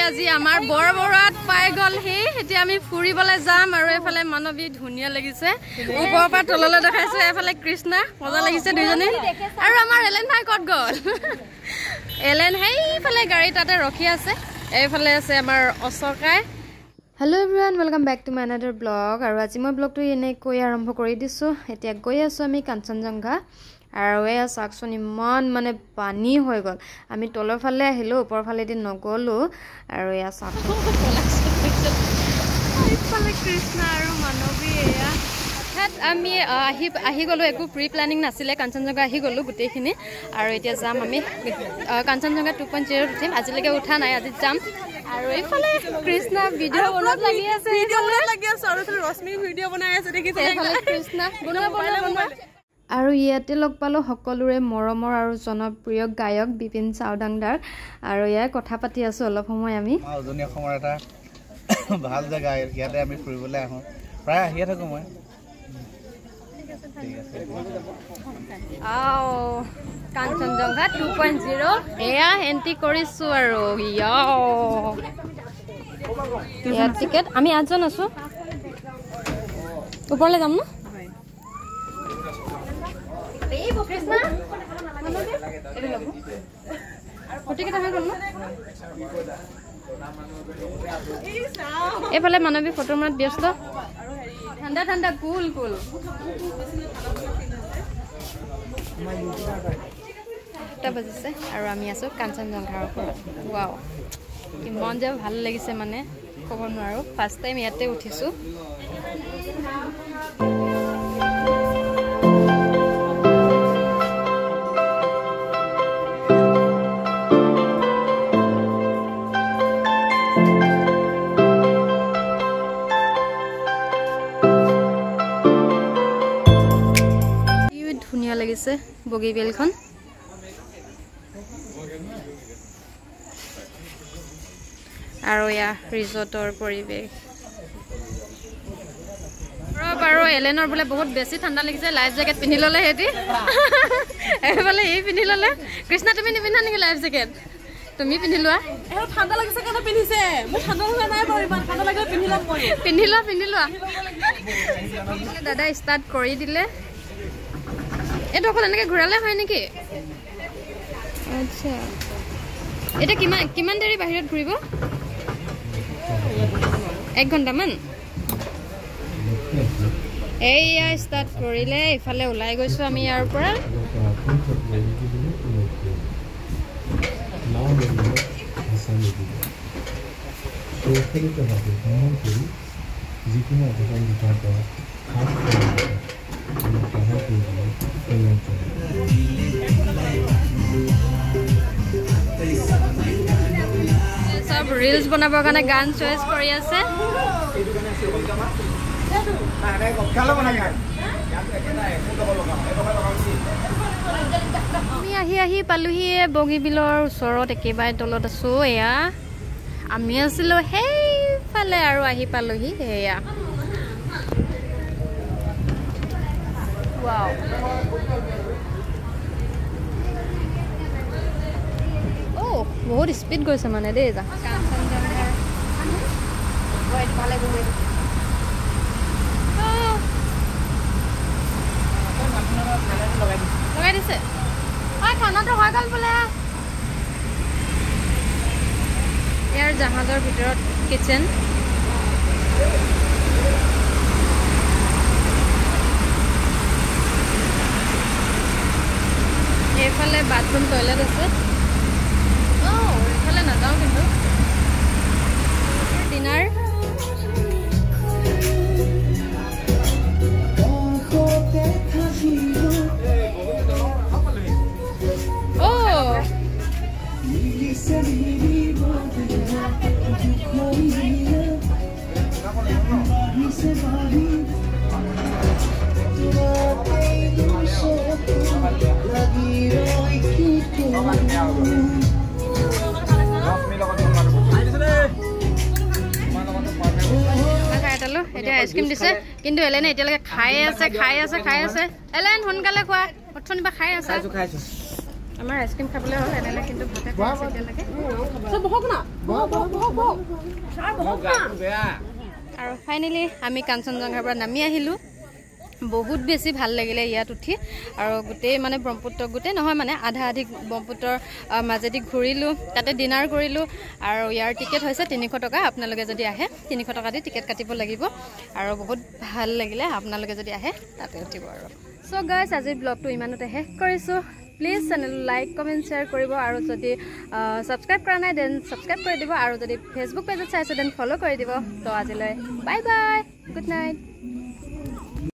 আজি আমাৰ বৰবৰুৱাত পাই গ'লহি। এতিয়া আমি ফুৰিবলৈ যাম আৰু এইফালে মানৱী ধুনীয়া লাগিছে, ওপৰৰ পৰা তললৈ দেখাইছে। এইফালে কৃষ্ণা, মজা লাগিছে দুইজনী। আৰু আমাৰ এলেন ভাই ক'ত গ'ল? এলেন সেইফালে গাড়ী তাতে ৰখি আছে। এইফালে আছে আমাৰ অচকাই। Hello everyone, welcome back to my another blog. আৰু আজি মই ব্লগটো এনেকৈ আৰম্ভ কৰি দিছোঁ। এতিয়া গৈ আছোঁ আমি কাঞ্চনজংঘা। আৰু এয়া চাওকচোন, ইমান মানে পানী হৈ গ'ল। আমি তলৰ ফালে আহিলোঁ, ওপৰৰ ফালেদি নগ'লোঁ। আৰু এয়া চাওকচোন, এইফালে কৃষ্ণা আৰু মানৱী। এয়া হঠাৎ আমি আহি আহি গ'লোঁ, একো প্ৰি প্লেনিং নাছিলে। কাঞ্চনজংঘা আহি গ'লোঁ গোটেইখিনি। আৰু এতিয়া যাম আমি কাঞ্চনজংঘা 2.0ত উঠিম। আজিলৈকে উঠা নাই, আজি যাম। আৰু এইফালে কৃষ্ণা ভিডিঅ' বনোৱাত লাগি আছে, কৃষ্ণা বনোৱা বনোৱা বনোৱা। আৰু ইয়াতে লগ পালোঁ সকলোৰে মৰমৰ আৰু জনপ্ৰিয় গায়ক বিপিন চাওদাংদাৰ। আৰু ইয়াৰ কথা পাতি আছোঁ অলপ সময় আমি। উজনি অসমৰ এটা ভাল জেগা, ইয়াতে আমি ফুৰিবলৈ আহোঁ, প্ৰায় আহিয়ে থাকোঁ মই। কাঞ্চনজংঘা 2.0 এয়া এণ্ট্ৰি কৰিছোঁ। আৰু ইয়াত টিকেট, আমি 8জন আছোঁ। ওপৰলৈ যাম ন? এইফালে মানৱী ফটো মাৰাত ব্যস্ত। ঠাণ্ডা ঠাণ্ডা কুল কুল। 7টা বাজিছে আৰু আমি আছোঁ কাঞ্চনজংঘাৰ ওপৰত। ৱাও, ইমান যে ভাল লাগিছে মানে ক'ব নোৱাৰোঁ। ফাৰ্ষ্ট টাইম ইয়াতে উঠিছোঁ। ধুনীয়া লাগিছে বগীবিলখন। আৰু এয়া ৰিজৰ্টৰ পৰিৱেশ। আৰু এলেনৰ বোলে বহুত বেছি ঠাণ্ডা লাগিছে, লাইফ জেকেট পিন্ধি ল'লে সিহঁতি। এইফালে ই পিন্ধি ল'লে। কৃষ্ণা, তুমি নিপিন্ধা নেকি লাইফ জেকেট? তুমি পিন্ধি লোৱা। পিন্ধি লোৱা, পিন্ধি লোৱা। দাদা ষ্টাৰ্ট কৰি দিলে। এইটো অকল এনেকৈ ঘূৰালে হয় নেকি? আচ্ছা, এতিয়া কিমান কিমান দেৰি বাহিৰত ঘূৰিব? 1 ঘণ্টামান। এইয়া ষ্টাৰ্ট কৰিলে। ইফালে ওলাই গৈছোঁ আমি ইয়াৰ পৰা। চব ৰিলচ বনাবৰ কাৰণে গান চইচ কৰি আছে। আমি আহি আহি পালোহি বগীবিলৰ ওচৰত, একেবাৰে তলত আছো। এয়া আমি আছিলো সেইফালে আৰু আহি পালোহি। এয়া বহুত স্পীড গৈছে মানে দেই। যা লগাই দিছে। খানাটো হৈ গ'ল বোলে। ইয়াৰ জাহাজৰ ভিতৰত কিটচেন। এইফালে বাথৰুম টয়লেট আছে। অঁ, এইফালে নাযাওঁ কিন্তু। ডিনাৰ এতিয়া আইচক্ৰীম দিছে, কিন্তু এলেনে এতিয়ালৈকে খাই আছে, খাই আছে, খাই আছে। এলেন সোনকালে খোৱা, অথনিৰ পৰা খাই আছে। আমাৰ আইচক্ৰীম খাবলৈ হ'ল এনেলৈ, কিন্তু ভাতে খাই আছে এতিয়ালৈকে। আৰু ফাইনেলি আমি কাঞ্চনজংঘাৰ পৰা নামি আহিলোঁ। বহুত বেছি ভাল লাগিলে ইয়াত উঠি। আৰু গোটেই মানে ব্ৰহ্মপুত্ৰ, গোটেই নহয় মানে আধা আধি ব্ৰহ্মপুত্ৰৰ মাজেদি ঘূৰিলোঁ, তাতে ডিনাৰ কৰিলোঁ। আৰু ইয়াৰ টিকেট হৈছে 300 টকা। আপোনালোকে যদি আহে 300 টকা দি টিকেট কাটিব লাগিব। আৰু বহুত ভাল লাগিলে, আপোনালোকে যদি আহে তাতে উঠিব। আৰু চ' গাইজ, আজিৰ ব্লগটো ইমানতে শেষ কৰিছোঁ। প্লিজ চেনেলটো লাইক, কমেণ্ট, শ্বেয়াৰ কৰিব। আৰু যদি ছাবস্ক্ৰাইব কৰা নাই, then subscribe কৰি দিব। আৰু যদি ফেচবুক পেজত চাইছে, then follow কৰি দিব। ত' আজিলৈ বাই বাই, গুড নাইট।